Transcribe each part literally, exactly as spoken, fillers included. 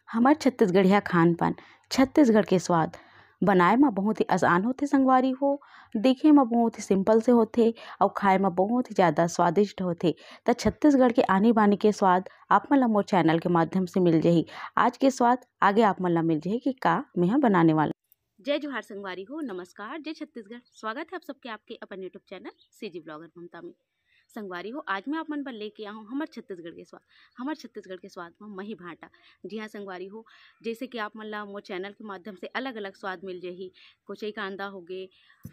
हमर छत्तीसगढ़िया खान पान, छत्तीसगढ़ के स्वाद बनाए म बहुत ही आसान होथे संगवारी हो, दिखे म बहुत ही simple से होथे अउ खाए म बहुत ही ज़्यादा स्वादिष्ट होथे। त छत्तीसगढ़ के आनी बानी के स्वाद आप मन ला मोर channel के माध्यम से मिल जही। आज के स्वाद आगे आप मन ला मिल जही कि का मेहा बनाने वाला। जय जोहार संगवारी हो, नमस्कार, जय छत्तीसगढ़। स्वागत है आप सबके आपके अपन YouTube channel CG Vlogger ममता में। संगवारी हो, आज मैं आप मन बर लेके आहूँ हमर छत्तीसगढ़ के स्वाद, हमर छत्तीसगढ़ के स्वाद म मही भांटा। जी हाँ संगवारी हो, जैसे कि आप मन ला मोर channel के माध्यम से अलग-अलग स्वाद मिल जही, कोचई कांदा होगे,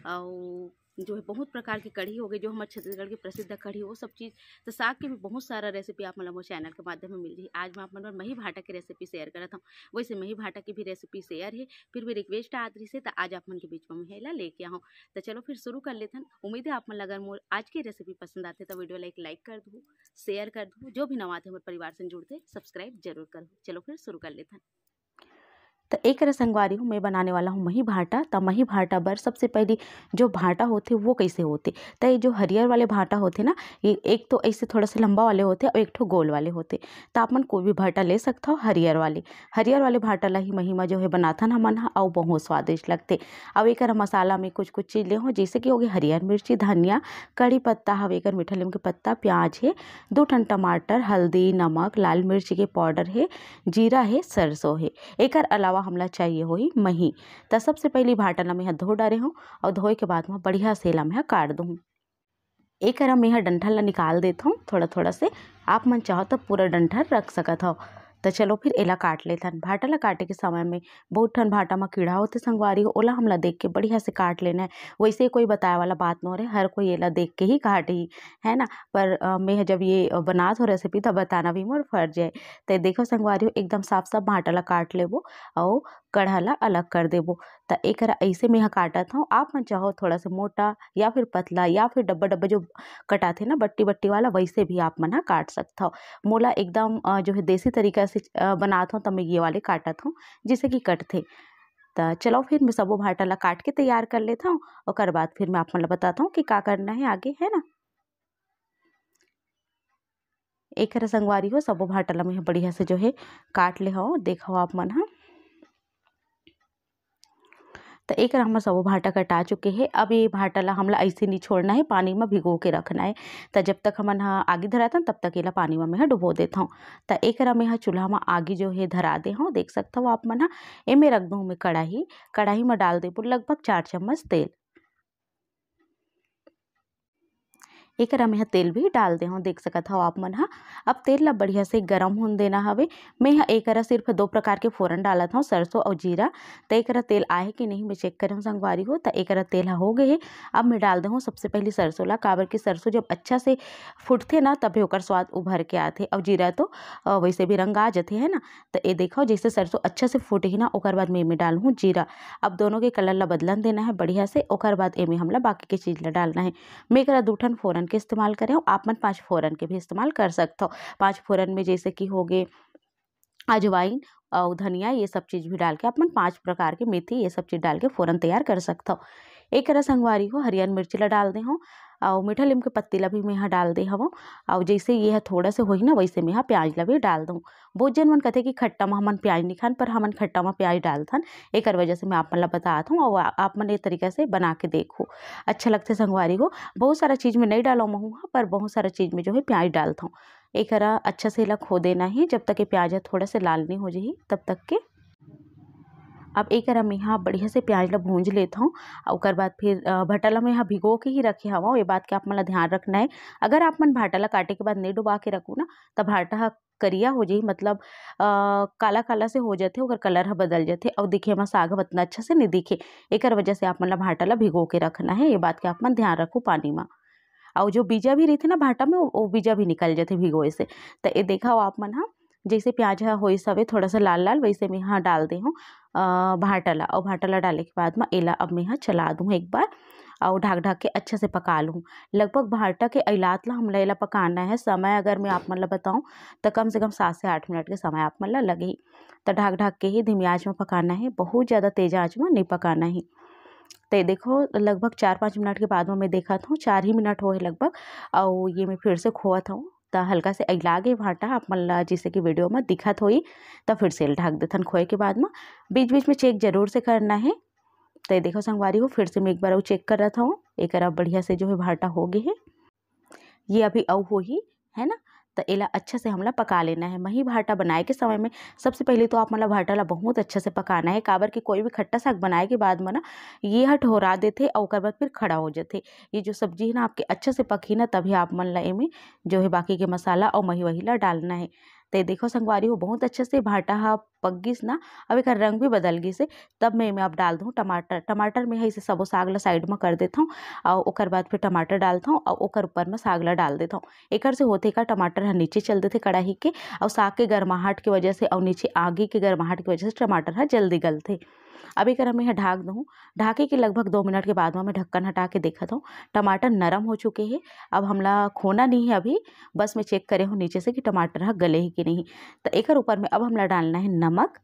अउ जो है बहुत प्रकार के कढ़ी होगे, जो हमर छत्तीसगढ़ के प्रसिद्ध कढ़ी, वो सब चीज़, तो साग के भी बहुत सारा recipe आप मन ला मोर channel के माध्यम में मिल जही। आज मैं आप मन बर मही भांटा के recipe share करत हूँ, वैसे मही भांटा के भी recipe share है, फिर भी request आत रहिसे, त आज आप मन के बीच में मैं एला लेके आहूँ। त चलो फिर शुरू कर लेथन। उम्मीद है आप मन ला अगर मोर आज के recipe पसंद आथे त video ला एक like कर दू, share कर दू, जो भी नवा थे हमर परिवार से जुड़थे subscribe जरूर करहू। चलो फिर शुरू कर लेथन। त एक संगवारी हो, मैं बनाने वाला हूँ मही भांटा। त मही भांटा बर सबसे पहली जो भांटा होथे वो कैसे होथे, त ये जो हरियर वाले भांटा होथे ना, ये एक तो ऐसे थोड़ा सा लंबा वाले होथे और एक ठो गोल वाले होथे। त आप मन कोई भी भांटा ले सकथव हरियर वाले। हरियर वाले भांटा ला ही मही म जो है बनाथन हमन ह, अउ बहुत स्वादिष्ट लगथे। अउ एकर मसाला में कुछ कुछ चीज ले हो, जैसे कि होगे हरियर मिर्ची, धनिया, कढ़ी पत्ता हवे, एकर मीठा नीम के पत्ता, प्याज हे, दो ठन टमाटर, हल्दी, नमक, लाल मिर्ची के powder हे, जीरा हे, सरसों हे। एकर अलावा हमला चाहिए होही मही। त सबसे पहली भांटा ला मेंहा धो डारे हूँ अउ धोए के बाद म बढ़िया से एला मेंहा काट दूँ। एकर मेंहा डंठल ला निकाल देथव थोड़ा थोड़ा से। आप मन चाहो त पूरा डंठल रख सकत हव। त चलो फिर एला काट लेथन। भांटा ला काटे के समय में बहुत ठन भांटा म कीड़ा होथे संगवारी हो, ओला हमला देख के बढ़िया से काट लेना है। वैसे कोई बताए वाला बात न हो रहे, हर कोई एला देख के ही काटही, है ना। पर अ, मैं जब ये अ, बनात हो recipe त बताना भी मोर फर्ज है। त देखो संगवारी हो, एकदम साफ साफ भांटा ला काट लेबो अउ कड़हा ला अलग कर देबो। त एकरा ऐसे मेंहा काटत हव। आप मन चाहो थोड़ा से मोटा या फिर पतला या फिर डब्बा डब्बा जो कटाथे ना बट्टी बट्टी वाला, वैसे भी आप मन ह काट सकथव। मोला एकदम अ, जो है देसी तरीका से अ, बनात हव त मैं ये वाले काटत हव, जिसे कि कटथे। त चलो फिर मैं सबो भांटा ला काट के तैयार कर लेथव। ओकर बाद फिर मैं आप मन ला बतात हव कि का करना है आगे, है ना। एकर संगवारी हो, सबो भांटा ला मैं बढ़िया से जो है काट ले हव, देखो आप मन ह। त एकर हमर सबो भांटा कटा चुके हे। अब ये भांटा ला हमला ऐसे नहीं छोड़ना है, पानी में भिगो के रखना है। त जब तक हमन ह आगी धराथन, तब तक एला पानी में मैं ह डुबो देथव। त एकरा मैं ह चूल्हा में आगी जो है धरा दे हव, देख सकथव आप मन ह। एमे रख दूँ मैं कड़ाही, कड़ाही में डाल देबो लगभग चार चम्मच तेल। एकरा में ह तेल भी डाल दे हव, देख सकत हव आप मन ह। अब तेल ला बढ़िया से गरम होन देना हवे। मैं ह एकरा सिर्फ दो प्रकार के फोरन डालत हव, सरसों अउ जीरा। त एकरा तेल आहे कि नहीं मैं चेक करे हव संगवारी हो। त एकरा तेल ह हो गए हे। अब मैं डाल दे हव सबसे पहली सरसों ला, काबर कि सरसों जब अच्छा से फूटथे ना, तभे ओकर स्वाद उभर के आथे। अउ जीरा तो अ, वैसे भी रंग आ जथे, है ना। त ये देखो जैसे सरसों अच्छा से फूटही ना, ओकर बाद मैं एमे डालहूँ जीरा। अब दोनों के कलर ला बदलन देना है बढ़िया से, ओकर बाद एमे हमला बाकी के चीज ला डालना है। मैं एकरा दू ठन फोरन के इस्तेमाल करे हव, आप मन पाँच फोरन के भी इस्तेमाल कर सकथव। पाँच फोरन में जैसे कि होगे अजवाइन अउ धनिया, ये सब चीज भी डाल के आप मन पाँच प्रकार के मेथी, ये सब चीज डाल के फोरन तैयार कर सकथव। एकरा संगवारी हो हरियर मिर्ची ला डाल दे हव अउ मीठा नीम के पत्ती ला भी मैं ह डाल दे हवव। अउ जैसे ये ह थोड़ा से होही ना, वैसे मैं ह प्याज ला भी डाल दूँ। बहुत जन मन कथे कि खट्टा म हमन प्याज नहीं खान, पर हमन खट्टा म प्याज डालथन, एकर वजह से मैं आप मन ला बतात हूँ अउ आ-, आप मन ये तरीका से बना के देखो, अच्छा लगथे संगवारी हो। बहुत सारा चीज में नहीं डालो महू ह, पर बहुत सारा चीज में जो है प्याज डालथव। एकरा अच्छा से एला खो देना है, जब तक ये प्याज ह थोड़ा से लाल नहीं हो जाही, तब तक के। अब एकरा मेंहा बढ़िया से प्याज ला भूंज लेथव, अउ ओकर बाद फिर, अ, भटा ला मेंहा भिगो के ही रखे हवव। ये बात के आप मन ला ध्यान रखना है। अगर आप मन भाटा ला काटे के बाद नहीं डुबा के रखू ना, त भाटा ह करिया हो जाही, मतलब, अ, काला काला से हो जाथे, ओकर कलर ह बदल जाथे, अउ दिखे म साग ह उतना अच्छा से नहीं दिखे। एकर वजह से आप मन ला भाटा ला भिगो के रखना है। ये बात के आप मन ध्यान रखू पानी म। अउ जो बीजा भी रहिथे ना भाटा में, वो, वो बीजा भी निकल जाथे भिगोए से। त ये देखव आप मन ह, जैसे प्याज ह होइस हवे थोड़ा सा लाल लाल, वैसे में ह डाल दे हूँ, अ, भाटा ला। अउ भाटा ला डाले के बाद म एला अब में ह चला दूँ एक बार, अउ ढाक ढाक के अच्छा से पका लूँ। लगभग भाटा के अइलात ला हमला एला पकाना है। समय अगर मैं आप मन ला बताऊँ, त कम से कम सात से आठ मिनट के समय आप मन ला लगही। त ढाक ढाक के ही धीमी आँच म पकाना है, बहुत ज़्यादा तेज आँच म नहीं पकाना है। त ये देखो, लगभग चार पाँच मिनट के बाद म मैं देखत हूँ, चार ही मिनट होए लगभग, अउ ये मैं फिर से खोवत हूँ। त हल्का से अइला गे भांटा आप मन ला, जैसे कि वीडियो में दिखत होई। त फिर से ढक देथन खोए के बाद में। बीच बीच में चेक जरूर से करना है। त ये देखो संगवारी हो, फिर से मैं एक बार अउ चेक करत हूँ, एक बढ़िया से जो है भांटा हो गए है। ये अभी अउ होही, है ना। त एला अच्छा से हमला पका लेना है। मही भांटा बनाए के समय में सबसे पहले तो आप मन ला भांटा ला बहुत अच्छा से पकाना है, काबर कि कोई भी खट्टा साग बनाए के बाद में ना ये ह ठोरा देथे और ओकर बाद फिर खड़ा हो जाथे। ये जो सब्जी है ना आपके अच्छा से पकी ना, तभी आप मन ला एमे जो है बाकी के मसाला और मही वही ला डालना है। त ये देखो संगवारी हो, बहुत अच्छा से भांटा हा पक गिस ना, अब एकर रंग भी बदल गिस है। तब मैं एमे अब डाल दूँ टमाटर। टमाटर में है इसे सबो साग ला साइड में कर देता हूँ और ओकर बाद फिर टमाटर डालता हूँ और ओकर ऊपर में साग ला डाल देता हूँ। एकर से होथे का, टमाटर ह नीचे चल देथे कढ़ाई के और साग के गर्माहट की वजह से और नीचे आगी के गर्माहट की वजह से टमाटर ह जल्दी गलथे। अब एकर मैं ढाक दूँ। ढाके के लगभग दो मिनट के बाद में मैं ढक्कन हटा के देखत हूँ, टमाटर नरम हो चुके हैं। अब हमला खोना नहीं है अभी, बस मैं चेक करे हूँ नीचे से कि टमाटर ह गले ही कि नहीं। त एकर ऊपर में अब हमला डालना है नमक।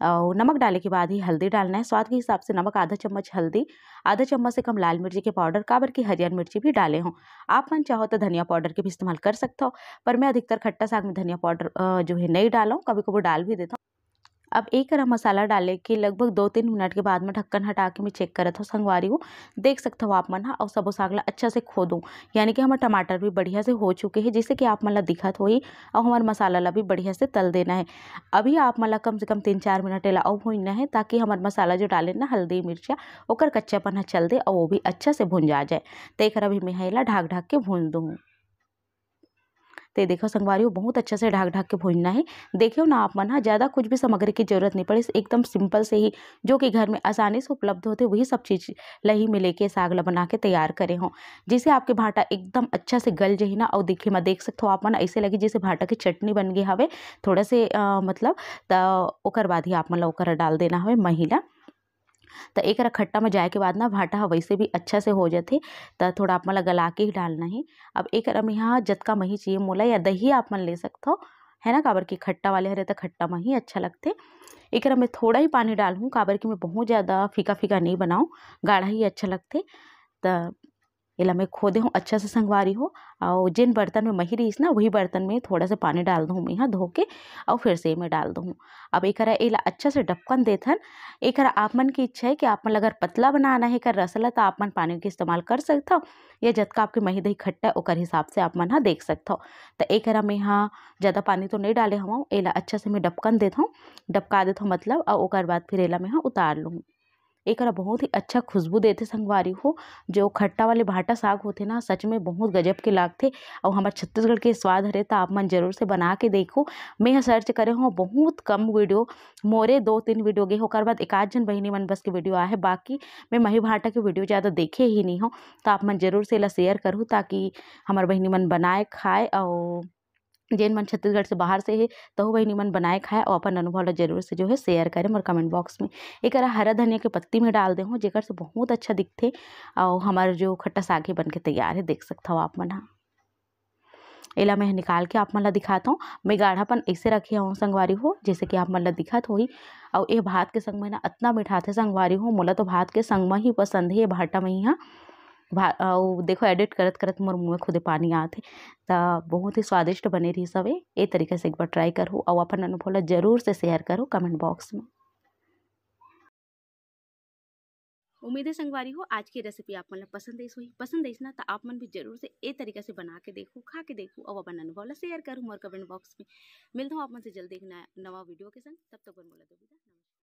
और नमक डाले के बाद ही हल्दी डालना है। स्वाद के हिसाब से नमक आधा चम्मच, हल्दी आधा चम्मच से कम, लाल मिर्ची के पाउडर, काबर की हरियर मिर्ची भी डाले हों। आप मन चाहो तो धनिया पाउडर के भी इस्तेमाल कर सकते हो, पर मैं अधिकतर खट्टा साग में धनिया पाउडर जो है नहीं डालूँ, कभी कभी डाल भी देता हूँ। अब एक गरम मसाला डाले के लगभग दो तीन मिनट के बाद में ढक्कन हटा के मैं चेक करत हूँ संगवारी हो। देख सकते हो आप मन हा, और सबो साग ला अच्छा से खो दूँ, यानी कि हमारे टमाटर भी बढ़िया से हो चुके हैं। जैसे कि आप मन ला दिखत होही, और हमारे मसाला ला भी बढ़िया से तल देना है। अभी आप मन ला कम से कम तीन चार मिनट एला अउ भूनना है, ताकि हमारे मसाला जो डाले ना, हल्दी मिर्चा, ओकर कच्चापन ह चल दे और वो भी अच्छा से भुंजा जाए। तो एक अभी मैं एला ढाक ढाक के भून दूँ। ते देखो संगवारी हो, बहुत अच्छा से ढाक ढाक के भूनना है। देखियो ना आप मन हा, ज़्यादा कुछ भी सामग्री की जरूरत नहीं पड़े, एकदम सिंपल से ही जो कि घर में आसानी से उपलब्ध होते, वही सब चीज़ ला ही मैं लेके साग ला बना के तैयार करे हों, जिसे आपके भांटा एकदम अच्छा से गल जही ना। और देखिए, मैं देख सकते हो आप मन, ऐसे लगी जैसे भांटा की चटनी बन गई हवे थोड़ा से, अ, मतलब, त ओकर बाद ही आप मन ला ओकर डाल देना हवे मही ला। त एकरा खट्टा में जाए के बाद ना भांटा ह वैसे भी अच्छा से हो जाथे, त थोड़ा आप मन ला गला के ही डालना है। अब एकरा में यहाँ जतका मही चाहिए मोला, या दही आप मन ले सकथो, है ना, काबर कि खट्टा वाले हरे त खट्टा मही अच्छा लगथे। एकरा में थोड़ा ही पानी डालहूँ, काबर कि मैं बहुत ज़्यादा फीका फीका नहीं बनाऊँ, गाढ़ा ही अच्छा लगथे। त एला मैं खोदे हूँ अच्छा से संगवारी हो, और जिन बर्तन में मही रहीस ना, वही बर्तन में थोड़ा सा पानी डाल दूँ मैं यहाँ धो के, और फिर से मैं डाल दूँ। अब एकरा एला अच्छा से डबकन देथन। एकरा आप मन की इच्छा है कि आप मन ला अगर पतला बनाना है एकर रस ला, तो आप मन पानी के इस्तेमाल कर सकथो, या जतका आपके मही दही खट्टा है ओकर हिसाब से आप मन हा देख सकथो। त एकरा मैं यहाँ ज़्यादा पानी तो नहीं डाले हवँ, एला अच्छा से मैं डबकन देथौं, डबका देथौं मतलब, और ओकर बाद फिर एला मैं यहाँ उतार लूँ। एकरा बहुत ही अच्छा खुशबू देथे संगवारी हो। जो खट्टा वाले भांटा साग होथे ना, सच में बहुत गजब के लागथे। और हमारे छत्तीसगढ़ के स्वाद हरे, त आप मन जरूर से बना के देखो। मैं ह सर्च करे हूँ, बहुत कम वीडियो, मोरे दो तीन वीडियो गे, ओकर बाद एक आध जन बहिनी मन बस के वीडियो आहे, बाकी मैं मही भांटा के वीडियो ज़्यादा देखे ही नहीं हो। त आप मन जरूर से एला शेयर करू, ताकि हमार बहिनी मन बनाए खाए और जेन मन छत्तीसगढ़ से बाहर से हे, तहु बहिनी मन बनाए खाए और अपन अनुभव ला जरूर से जो है शेयर करें मोर कमेंट बॉक्स में। एकरा हरा धनिया के पत्ती में डाल दे हूँ, जेकर से बहुत अच्छा दिखथे। और हमार जो खट्टा साग हे बन के तैयार है, देख सकथो आप मन हा। एला मैं निकाल के आप मन ला दिखात हूँ। मैं गाढ़ापन ऐसे रखे हूँ संगवारी हो, जैसे कि आप मन ला दिखत होही। और ये भात के संग में ना अतना मिठाथे संगवारी हो, मोला तो भात के संग में ही पसंद है ये भांटा मही हा। भा-, अउ देखो, एडिट करत करत मोर मुँह में खुदे पानी आत हे। त बहुत ही स्वादिष्ट बने रहिस हवे। ए तरीका से एक बार ट्राई करहु अउ अपन अनुभव ला जरूर से शेयर करहु कमेंट बॉक्स में। उम्मीद है संगवारी हो, आज की रेसिपी आप मन ला पसंद आइस होही। पसंद आइस ना, त आप मन भी जरूर से ए तरीका से बना के देखहु, खा के देखहु अउ अपन अनुभव ला शेयर करहु मोर कमेंट बॉक्स में। मिलत हूँ आप मन से जल्दी एक नया, नवा वीडियो के संग। तब तक बर मोला दो